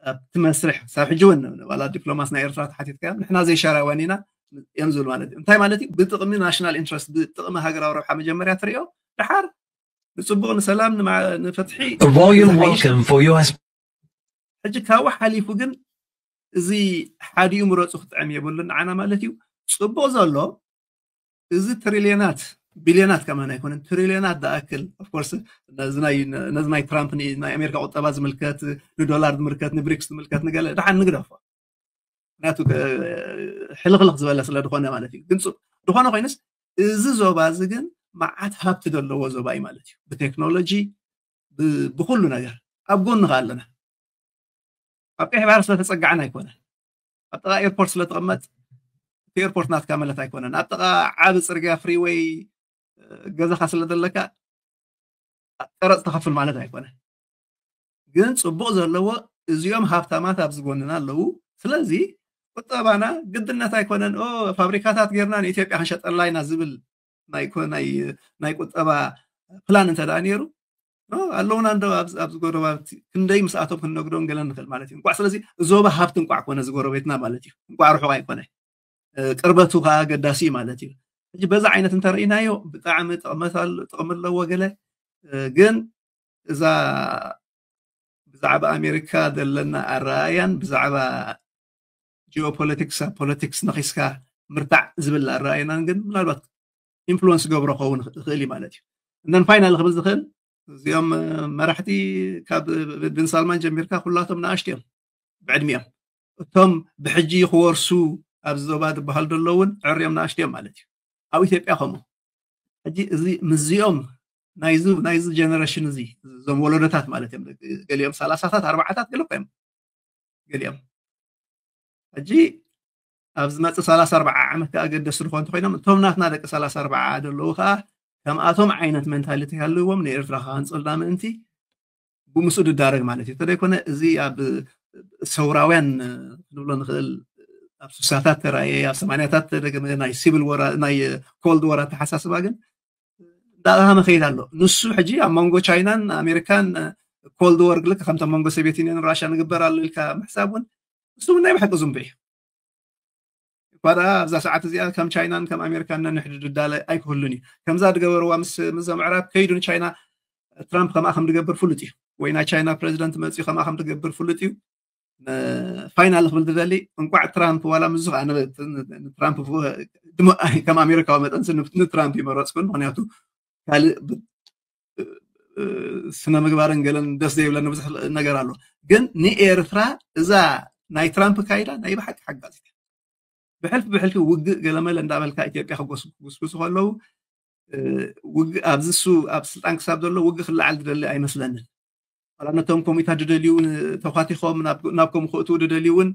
ኣብቲ መስርሕ ሳብ ሕጂ እውን ዋላ ዲፕሎማስ ናይ ኤርትራ ተሓቲትካዮም ንሕና ዘይሻራውያን ኢና እዮም ዝብል ማለት እዩ። እንታይ ማለት እዩ? ብጥቕሚ ናሽናል ኢንትረስት ብጥቕሚ ሃገራዊ ረብሓ መጀመርያ ትሪኦ ድሓር ንፅቡቕ ንሰላም ንፍትሒ ሕጂ ካብኡ ሓሊፉ ግን እዚ ሓዲኡ ምረፁ ክጥዕም የብሉን ንዓና ማለት እዩ። ፅቡቕ ዘሎ እዚ ትሪልዮናት ቢልዮናት ከማን ኣይኮነን ትሪልዮናት ዝኣክል ኦፍኮርስ ነዚ ናይ ትራምፕ ናይ ኣሜሪካ ቁጠባ ዝምልከት ንዶላር ዝምልከት ንብሪክስ ዝምልከት ንገለ ድሓን ንግደፎ ምክንያቱ ሕልኽልኽ ዝበለ ስለ ዝኾነ ማለት እዩ። ግን ዝኾነ ኮይኑስ እዚ ዞባ እዚ ግን መዓት ሃብቲ ዘለዎ ዞባ እዩ ማለት እዩ። ብቴክኖሎጂ ብኩሉ ነገር ኣብ ጎንኻ ኣለና። ኣብ ቀይሕ ባሕሪ ስለተፀጋዕና ኣይኮነን። ኣብ ጥቓ ኤርፖርት ስለተቐመጥ እቲ ኤርፖርት ናትካ ማለት ኣይኮነን። ኣብ ጥቓ ዓቢ ፅርግያ ፍሪወይ ገዛኻ ስለዘለካ ቀረፅ ተኸፍል ማለት ኣይኮነን። ግን ፅቡቅ ዘለዎ እዚኦም ሃብታማት ኣብዚ ጎንና ኣለዉ። ስለዚ ቁጠባና ግድነት ኣይኮነን ፋብሪካታት ጌርና ንኢትዮጵያ ክንሸጠላ ኢና ዝብል ናይ ቁጠባ ፕላን እንተ ነይሩ ኣለውና እንዶ ኣብዚ ጎረባብቲ ክንደይ ምስኣቶም ክንነግዶም ገለ ንኽእል ማለት እዩ። እንቋዕ ስለዚ ዞባ ሃብቲ እንቋዕ ኮነ ዝጎረቤትና ማለት እዩ። እንቋዕ ርሑቕ ኣይኮነ፣ ቅርበቱ ከዓ ኣገዳሲ እዩ ማለት እዩ። ሕጂ በዛ ዓይነት እንተርኢናዮ ብጣዕሚ ጥቕሚ ኣለዎ ገለ። ግን እዛ ብዛዕባ ኣሜሪካ ዘለና ኣረኣያን ብዛዕባ ጂኦፖለቲክስ ኣብ ፖለቲክስ ነኺስካ ምርታዕ ዝብል ኣረኣየናን ግን ምናልባት ኢንፍሉወንስ ገብሮ ክኸውን ይኽእል እዩ ማለት እዩ። እነን ፋይናል ክብል ዝኽእል እዚኦም መራሕቲ ካብ ቢን ሳልማን ጀሚርካ ኩላቶም ንኣሽቱ እዮም ብዕድሚኦም። እቶም ብሕጂ ክወርሱ ኣብዚ ዞባ ዝበሃል ዘለውን ዕርዮም ንኣሽቱ እዮም ማለት እዩ። ኣብ ኢትዮጵያ ከምኡ። ሕጂ እዚ ምስዚኦም ናይዚ ናይዚ ጀነሬሽን እዚ እዞም ወለዶታት ማለት እዮም። ገሊኦም ሰላሳታት ኣርባዓታት ገለ እዮም ገሊኦም። ሕጂ ኣብ ዝመፅእ ሰላሳ ኣርባዓ ዓመት ከዓ ገደስ ዝኾን እንተኮይኖም እቶም ናትና ደቂ ሰላሳ ኣርባዓ ዘለዉ ከዓ ከምኣቶም ዓይነት ሜንታሊቲ ሃልዎም ንኤርትራ ክሃንፁልና ምእንቲ ብምስኡ ድዳረግ ማለት እዩ። እንተደይኮነ እዚ ኣብ ሰውራውያን ክንብሎ ንኽእል ኣብ ስሳታት ተራእየ ኣብ ሰማንያታት ተደገመ ናይ ሲቪል ወራ ናይ ኮልድ ወር ኣተሓሳስባ ግን እንዳቐሃመ ከይድ ኣሎ። ንሱ ሕጂ ኣብ መንጎ ቻይናን ኣሜሪካን ኮልድ ወር ልክ ከምቲ ኣብ መንጎ ሶቪየት ዩኒየን ራሻ ንግበር ኣሎ ኢልካ ምሕሳብ እውን ንሱ እውን ናይ ብሓቂ ዝንቡ እዩ። እኳ ደኣ ኣብዛ ሰዓት እዚኣ ከም ቻይናን ከም ኣሜሪካን ነንሕድዱ ዳለ ኣይክህሉን እዩ። ከምዛ ዝገበርዋ ምስ ምዞም ኣዕራብ ከይዱ ንቻይና ትራምፕ ከምኣ ከም ዝገብር ፍሉጥ እዩ። ወይ ናይ ቻይና ፕሬዚደንት መፅኡ ከምኣ ከም ዝገብር ፍሉጥ እዩ። ፋይናል ክብል ዝደሊ እንቋዕ ትራምፕ ዋላ ምዙ ከዓ ትራምፕ ከም ኣሜሪካዊ መጠን ንትራምፕ ይመረፅኩን ምክንያቱ ካልእ ስነ ምግባርን ገለን ደስ ዘይብለኒ ብዙሕ ነገር ኣሎ። ግን ንኤርትራ እዛ ናይ ትራምፕ ካይዳ ናይ ብሓቂ ሓጋዚት ብሕልፊ ብሕልፊ ውግእ ገለመለ እንዳበልካ ኢትዮጵያ ክጎስጉሱ ከለዉ ውግእ ኣብዚ ሱ ኣብ ስልጣን ክሳብ ዘሎ ውግእ ክለዓል ዝደሊ ኣይመስለንን። ዋላ ነቶም ኮሚታት ዝደልዩ እውን ተኳቲኾም ናብ ከምኡ ክእትዉ ዝደልዩ እውን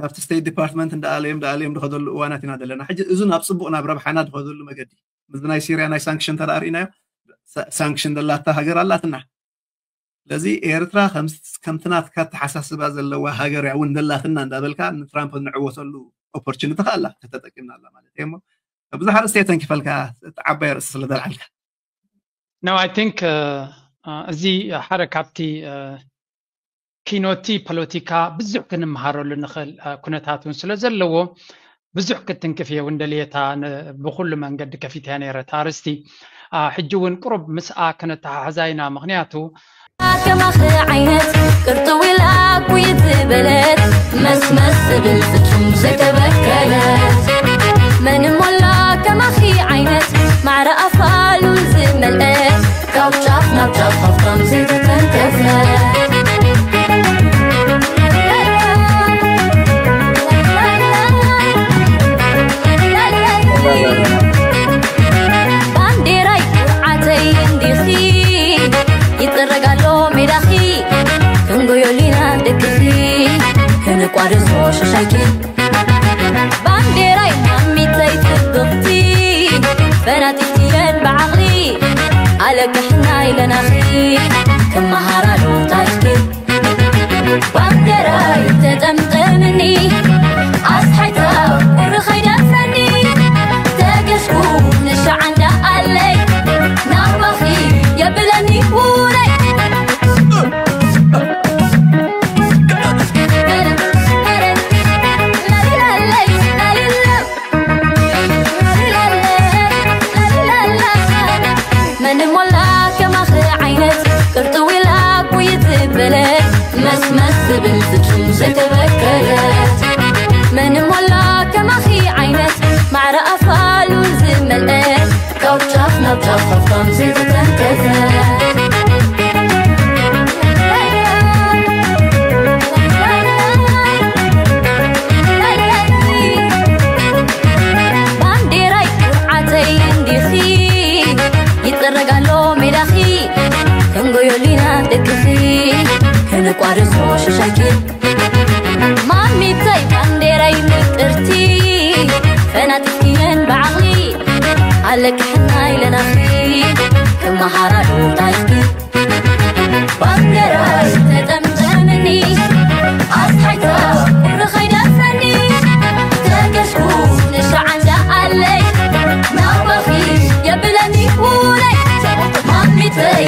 ካብቲ ስቴት ዲፓርትመንት እንዳኣለዮም እንዳኣለዮም ዝኸደሉ እዋናት ኢና ዘለና። ሕጂ እዚ ናብ ፅቡቕ ናብ ረብሓና ዝኸደሉ መገዲ ምስ ናይ ሲርያ ናይ ሳንክሽን ተደኣ ርኢናዮ። ሳንክሽን ዘላታ ሃገር ኣላትና። ስለዚ ኤርትራ ከምቲ ናትካ ኣተሓሳስባ ዘለዋ ሃገር እያ እውን ዘላትና እንዳበልካ ንትራምፕ ንዕወተሉ ኦፖርቹኒቲ ከኣላ ተተጠቂምናላ ማለት እየ። እሞ ብዙሕ ኣርእስቲ እየ ተንኪፈልካ፣ እቲ ዓባይ ኣርእስቲ ስለ ዘልዓልካ። No, I think እዚ ሓደ ካብቲ ኪኖቲ ፖለቲካ ብዙሕ ክንመሃረሉ ንኽእል ኩነታት እውን ስለ ዘለዎ ብዙሕ ክትንክፍ እየ እውን ደልየታ ብኩሉ መንገዲ ከፊተያ ነይረ እታ ኣርስቲ። ሕጂ እውን ቅሩብ ምስኣ ክነተሓሕዛ ኢና፣ ምኽንያቱ ከማኺ ዓይነት ቅርጥው ኢላ ኩይት ዝበለት መስመስ ዝብል ፍጹም ዘይተበከለት መን እሞ ኣላ ከማኺ ዓይነት ማዕረ ኣፋሉ ዝመልአት ካብ ጫፍ ናብ ጫፍ ሃብታም ዘይተተንከፈ ባንዴራይ ኩርዓተይ እንዲኺ ይጥረግ ኣሎ ሜዳኺ ክንጎዮሊና ደቅኺ ክንቋደሶ ሽሻይኪ ባንዴራይ ማሚተይ ጽብቕቲ ፈናጢትየን ብዓቕሊ ኣለቅሕና ኢለናኺ ክመሃራሉ ታሪኽኪ ባንዴራይ ተጠምጠምኒ ኣስሓይታ ቁሪ ከይደፍረኒ ተገሽኩ ንሻዓንዳ ኣለይ ናባኺ የብለኒ ውረይ መን ሞላ ከማኺ ዓይነት ቅርጥው ኢላ ኩይት ዝበለት መስመስ ዝብል ፍጹም ዘይተበከለት መን ሞላ ከማኺ ዓይነት ማዕረ ኣፋሉ ዝመልአት ካብ ጫፍ ናብ ጫፍ ሃብታም ዘይተተንከፈ ባንዴራይ ኩርዓተይ እንዲኺ ይጥረግ ኣሎ ሜዳኺ ክንጎዮሊና ደቅኺ ክንቋደሶ ሽሻይኪ ማሚተይ ባንዴራይ ምቅርቲ ፈናጢትክየን ብዓቕሊ ኣለቅሕና ኢለናኺ ክመሃራሉ ታሪኽኪ ባንዴራይ ተጠምጠምኒ ኣስሓይታ ቁሪ ከይደፍረኒ ተገሽኩ ንሻዓንዳ ኣለይ ናባኺ የብለኒ ውለይ ማሚተይ